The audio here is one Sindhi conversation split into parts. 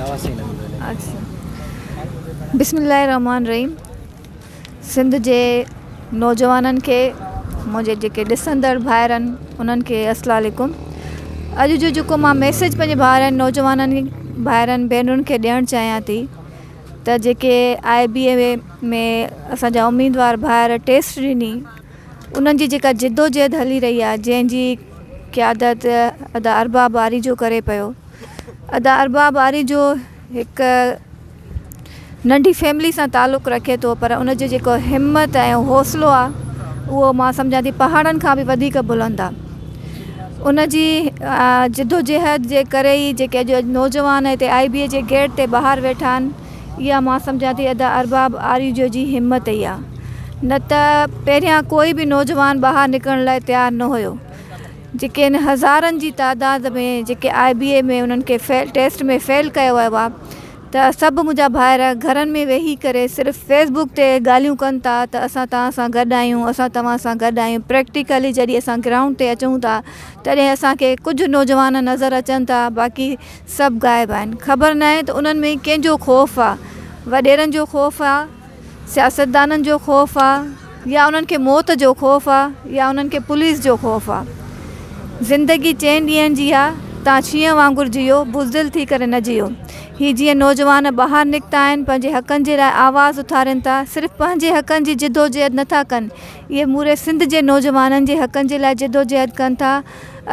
آواز صحيح نه مليو. اڇا بسم الله الرحمٰن الرحيم سنڌ جي نوجوانن کي منهنجي جيڪي ڏسندڙ ڀائر آهن انهن کي السلام عليڪم اڄ جو جيڪو مان ميسيج پنهنجي ڀائرن نوجوانن ڀائرن ڀينرن کي ڏيڻ چاهيان ٿي ته جيڪي آء بي اي ۾ اسان جا اميدوار ڀائر ٽيسٽ ڏني انهن جي جيڪا جدوجهد هلي رهي آهي جنهن جي قيادت ادا ارباب آريجو ڪري پيو ادا ارباب آريجو هڪ ننڍي فيملي سان تعلق رکي ٿو پر ان جو جيڪو همت ۽ حوصلو آهي اهو مان سمجهان ٿي پهاڙن کان به وڌيڪ بلند آهي ان جي جدوجهد جي ڪري ئي جيڪي اڄ نوجوان هتي آء بي اي جي گيٽ تي ٻاهر ويٺا آهن اها مان سمجهان ٿي ادا ارباب آريجو جي همت ئي آ نه ته پهريان ڪوئي به نوجوان ٻاهر نڪرڻ لاء تيار نه هيو جيڪي ان هزارن جي تعداد ۾ جيڪي آء بي اي ۾ انهن کي فيل ٽيسٽ ۾ فيل ڪيو ويو آ ته سڀ منهنجا ڀائر گهرن ۾ ويهي ڪري صرف فيس بڪ تي ڳالهيون ڪن ٿا ته اسان توهان سان گڏ آهيون اسان توهان سان گڏ آهيون پريڪٽيڪلي جڏهن اسان گرائونڊ تي اچون ٿا تڏهن اسان کي ڪجهه نوجوان نظر اچن ٿا باقي سڀ غائب آهن. خبر ناهي ته انهن ۾ ڪنهن جو خوف آ؟ وڏيرن جو خوف آ؟ سياستدانن جو خوف آ؟ يا انهن کي موت جو خوف آ؟ يا انهن کي پوليس جو خوف آ؟ زندگي چئن ڏينهن جي آ، تان شينهن وانگر جيئو، بزدل ٿي ڪري نه جيئو. هي جيئن نوجوان ٻاهر نڪتا آهن، پنهنجي حقن جي لاء آواز اٿارين ٿا، صرف پنهنجي حقن جي جدوجهد نه ٿا ڪن، اهي موري سنڌ جي نوجوانن جي حقن جي لاء جدوجهد ڪن ٿا.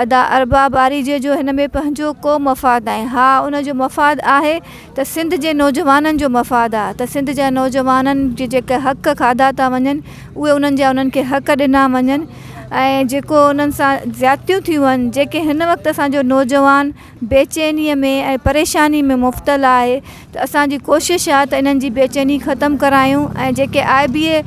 ادا ارباب آريجي جو هن ۾ پنهنجو ڪو مفاد ناهي. ها ان جو مفاد آهي ته سنڌ جي نوجوانن جو مفاد آ ته سنڌ جا نوجوانن جي جيڪي حق کاڌا ٿا وڃن اهي انهن جا انهن کي حق ڏنا وڃن ۽ جيڪو انهن سان زيادتيون ٿيون آهن جيڪي هن وقت اسان جو نوجوان بيچينيء ۾ ۽ پريشاني ۾ مبتلا آهي ته اسان جي ڪوشش آهي ته انهن جي بيچيني ختم ڪرايون ۽ جيڪي آء بي اي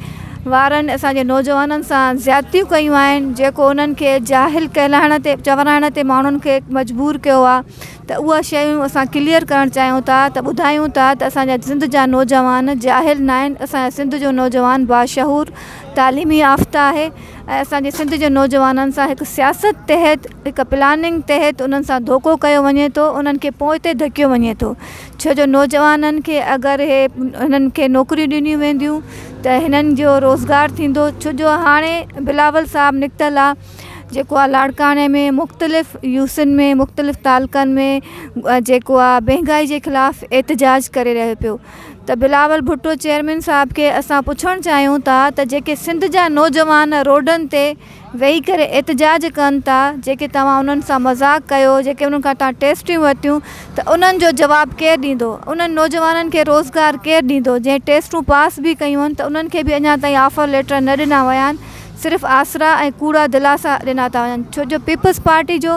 وارن اسان جي نوجوانن سان زيادتيون ڪيون آهن جيڪو انهن کي جاهل ڪهلائڻ تي چورائڻ تي ماڻهن کي مجبور ڪيو آهي ته اها شيون اسان ڪليئر ڪرڻ چاهيون ٿا ته ٻڌايون ٿا ته اسان جا سنڌ جا نوجوان جاهل ناهن اسان جا سنڌ جو نوجوان باشعور تعليمي يافته آهي ۽ اسان جي سنڌ جي نوجوانن سان هڪ سياست تحت هڪ پلاننگ تحت انهن سان ڌوڪو ڪيو وڃي ٿو انهن کي پوئتي ڌڪيو وڃي ٿو ڇو جو نوجوانن کي اگر هي هنن کي نوڪريون ڏنيون وينديون ته هنن جو روزگار ٿيندو ڇو جو هاڻي بلاول صاحب نڪتل آ جيڪو آ لاڙڪاڻي ۾ مختلف يوسين ۾ مختلف تعلقن ۾ جيڪو آ مهنگائي جي خلاف احتجاج ڪري رهيو پيو ته بلاول ڀٽو چيئرمين صاحب کي اسان پڇڻ چاهيون ٿا ته جيڪي سنڌ جا نوجوان روڊن تي ويهي ڪري احتجاج ڪن ٿا جيڪي توهان انهن سان مذاق ڪيو جيڪي انهن کان توهان ٽيسٽيون ورتيون ته انهن جو جواب ڪير ڏيندو انهن نوجوانن کي روزگار ڪير ڏيندو جنهن ٽيسٽون پاس به ڪيون آهن ته انهن کي به اڃا تائين آفر ليٽر نه ڏنا ويا آهن صرف آسرا ۽ ڪوڙا دلاسا ڏنا ٿا وڃن ڇو جو پيپلز پارٽي جو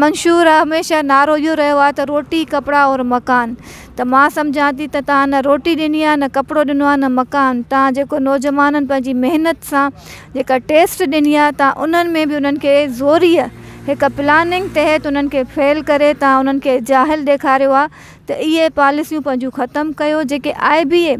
منشور هميشه نعرو اهو رهيو آهي ته روٽي ڪپڙا اور مڪان ته مان سمجهان ٿي ته توهان نه روٽي ڏني آهي نه ڪپڙو ڏنو آهي نه مڪان توهان جيڪو نوجوانن پنهنجي محنت سان جيڪا ٽيسٽ ڏني آهي توهان انهن ۾ به انهن کي زوريء هڪ پلاننگ تحت انهن کي فيل ڪري توهان انهن کي جاهل ڏيکاريو آهي ته اهي پاليسيون پنهنجون ختم ڪيو جيڪي آء بي اي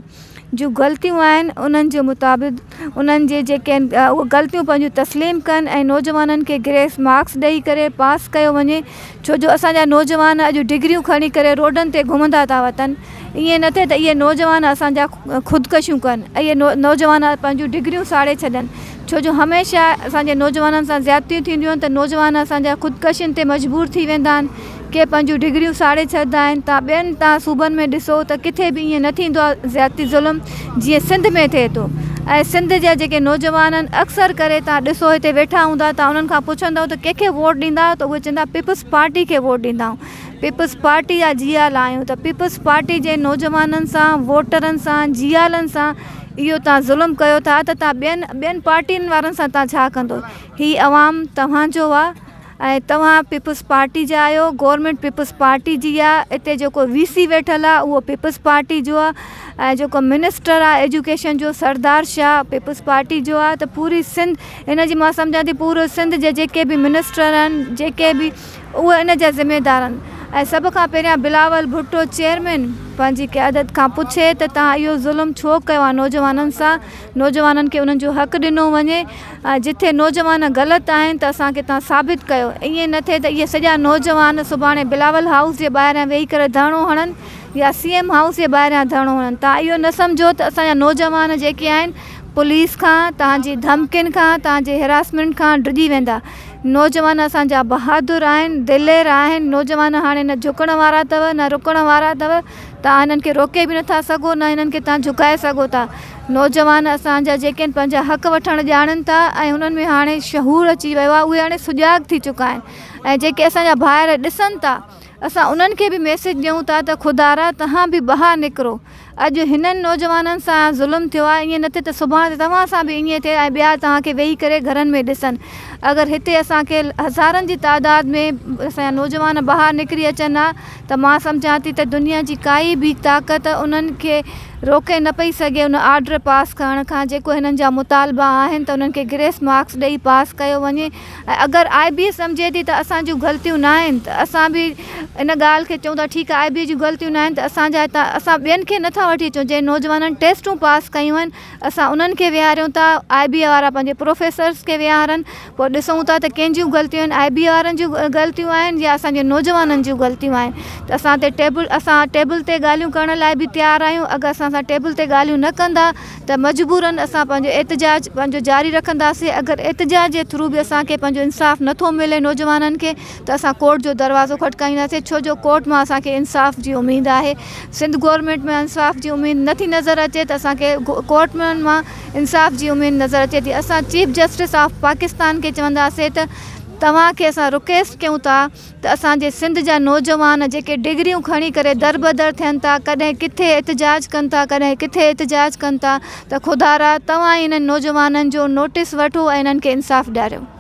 جون غلطيون آهن انهن جي مطابق انهن جي جيڪي آهن اهي غلطيون پنهنجون تسليم ڪن ۽ نوجوانن کي گريس مارڪس ڏئي ڪري پاس ڪيو وڃي ڇو جو اسان جا نوجوان اڄ ڊگريون کڻي ڪري روڊن تي گهمندا ٿا وتن ائين نه ٿئي ته اهي نوجوان اسان جا خودڪشيون ڪن اهي نوجوان پنهنجون ڊگريون ساڙي ڇڏن ڇو جو هميشه اسان جي نوجوانن سان زيادتيون ٿينديون آهن ته نوجوان اسان جا خودڪشين تي مجبور ٿي ويندا آهن ڪي پنهنجون ڊگريون ساڙي ڇڏندا آهن تان ٻين تان صوبن ۾ ڏسو ته ڪٿي به ائين نه ٿيندو آهي زيادتي ظلم جيئن سنڌ ۾ ٿئي ٿو ۽ سنڌ جا جيڪي نوجوان آهن اڪثر ڪري تان ڏسو هتي ويٺا هوندا تان انهن کان پڇندو ته ڪنهن کي ووٽ ڏيندا ته اهي چوندا پيپلز پارٽي کي ووٽ ڏيندا آهيون پيپلز پارٽي جا جيال آهيون ته پيپلز پارٽي جي نوجوانن سان ووٽرن سان جيالن سان اهو تان ظلم ڪيو ٿا ته تان ٻين ٻين پارٽين وارن سان تان ڇا ڪندو هي عوام توهان جو آهي ۽ توهان پيپلز پارٽي جا آهيو گورنمينٽ پيپلز پارٽي جي آ اتي جيڪو وي سي ويٺل آ اهو پيپلز پارٽي جو آ ۽ جيڪو منسٽر آ ايجوڪيشن جو سردار شاهه پيپلز پارٽي جو آ ته پوري سنڌ ان جي مان سمجهان ٿي پورو سنڌ جي جيڪي به منسٽر آهن جيڪي به اهي ان جا ذميدار آهن ۽ سڀ کان پهريان بلاول ڀٽو چيئرمين پنهنجي قيادت کان پڇي ته توهان اهو ظلم ڇو ڪيو آ نوجوانن سان نوجوانن کي انهن جو حق ڏنو وڃي ۽ جٿي نوجوان غلط آهن ته اسان کي توهان ثابت ڪيو ائين نه ٿئي ته اهي سڄا نوجوان سڀاڻي بلاول هائوس جي ٻاهريان ويهي ڪري ڌرڻو هڻن يا سي ايم هائوس جي ٻاهريان ڌرڻو هڻن. توهان اهو نه سمجهو ته اسان جا نوجوان جيڪي آهن پوليس کان، توهان جي ڌمڪين کان، توهان جي هراسمينٽ کان ڊڄي ويندا. نوجوان اسان جا بهادر آهن، دلير آهن، نوجوان هاڻي نه جهڪڻ وارا اٿو نه رڪڻ وارا اٿو، توهان هنن کي روڪي به نٿا سگهو نه هنن کي توهان جهڪائي سگهو ٿا. نوجوان اسان جا جيڪي آهن پنهنجا حق وٺڻ ڄاڻن ٿا ۽ هنن ۾ هاڻي شعور اچي ويو آهي، اهي هاڻي سجاڳ ٿي چڪا آهن ۽ جيڪي اسان جا ڀائر ڏسن ٿا اسان انهن کي به ميسيج ڏيون ٿا ته خدارا توهان به ٻاهر نڪرو، اڄ هنن نوجوانن سان ظلم ٿيو آهي ائين نه ٿئي ته سڀاڻي تي توهان سان به ائين ٿئي ۽ ٻيا توهان کي ويهي ڪري گهرن ۾ ڏسن اگر هتي اسان کي هزارن جي تعداد ۾ اسان جا نوجوان ٻاهر نڪري اچن ها ته مان سمجهان ٿي ته دنيا جي ڪائي به طاقت انهن کي روڪي نه پئي سگهي ان آرڊر پاس ڪرڻ کان جيڪو هنن جا مطالبا آهن ته انهن کي گريس مارڪس ڏئي پاس ڪيو وڃي ۽ اگر آء بي سمجهي ٿي ته اسان جون غلطيون نه آهن ته اسان به ان ڳالهه کي چئون ٿا ٺيڪ آهي آء بي جون غلطيون نه آهن ته اسان جا هتان اسان ٻين کي نٿا وٺي اچون جنهن نوجوانن ٽيسٽون پاس ڪيون آهن اسان انهن کي ويهاريون ٿا آء بي وارا پنهنجي پروفيسرس کي ويهارن پوء ڏسون ٿا ته ڪنهن جون غلطيون آهن آء بي وارن جون غلطيون آهن يا اسان جي نوجوانن جون غلطيون آهن ته اسان تي ٽيبل اسان ٽيبل تي ڳالهيون ڪرڻ لاء به تيار آهيون اگر اسان سان ٽيبل تي ڳالهيون نه ڪندا ته مجبورن اسان پنهنجو احتجاج پنهنجو جاري رکنداسين اگر احتجاج جي ٿرو به اسان کي پنهنجو انصاف نٿو ملي نوجوانن کي ته اسان ڪورٽ جو دروازو کٽڪائينداسين ڇو جو ڪورٽ مان اسان کي انصاف جي اميد آهي سنڌ گورنمينٽ ۾ انصاف جي اميد نٿي نظر اچي ته اسان کي ڪورٽ مان انصاف جي اميد نظر اچي ٿي اسان چيف جسٽس آف پاڪستان کي چونداسين ته توهان کي اسان رڪويسٽ ڪيون ٿا ته اسان جي سنڌ جا نوجوان جيڪي ڊگريون کڻي ڪري دربدر ٿين ٿا ڪڏهن ڪٿي احتجاج ڪن ٿا ڪڏهن ڪٿي احتجاج ڪن ٿا ته خدارا توهان انهن نوجوانن جو نوٽيس وٺو ۽ انهن کي انصاف ڏياريو.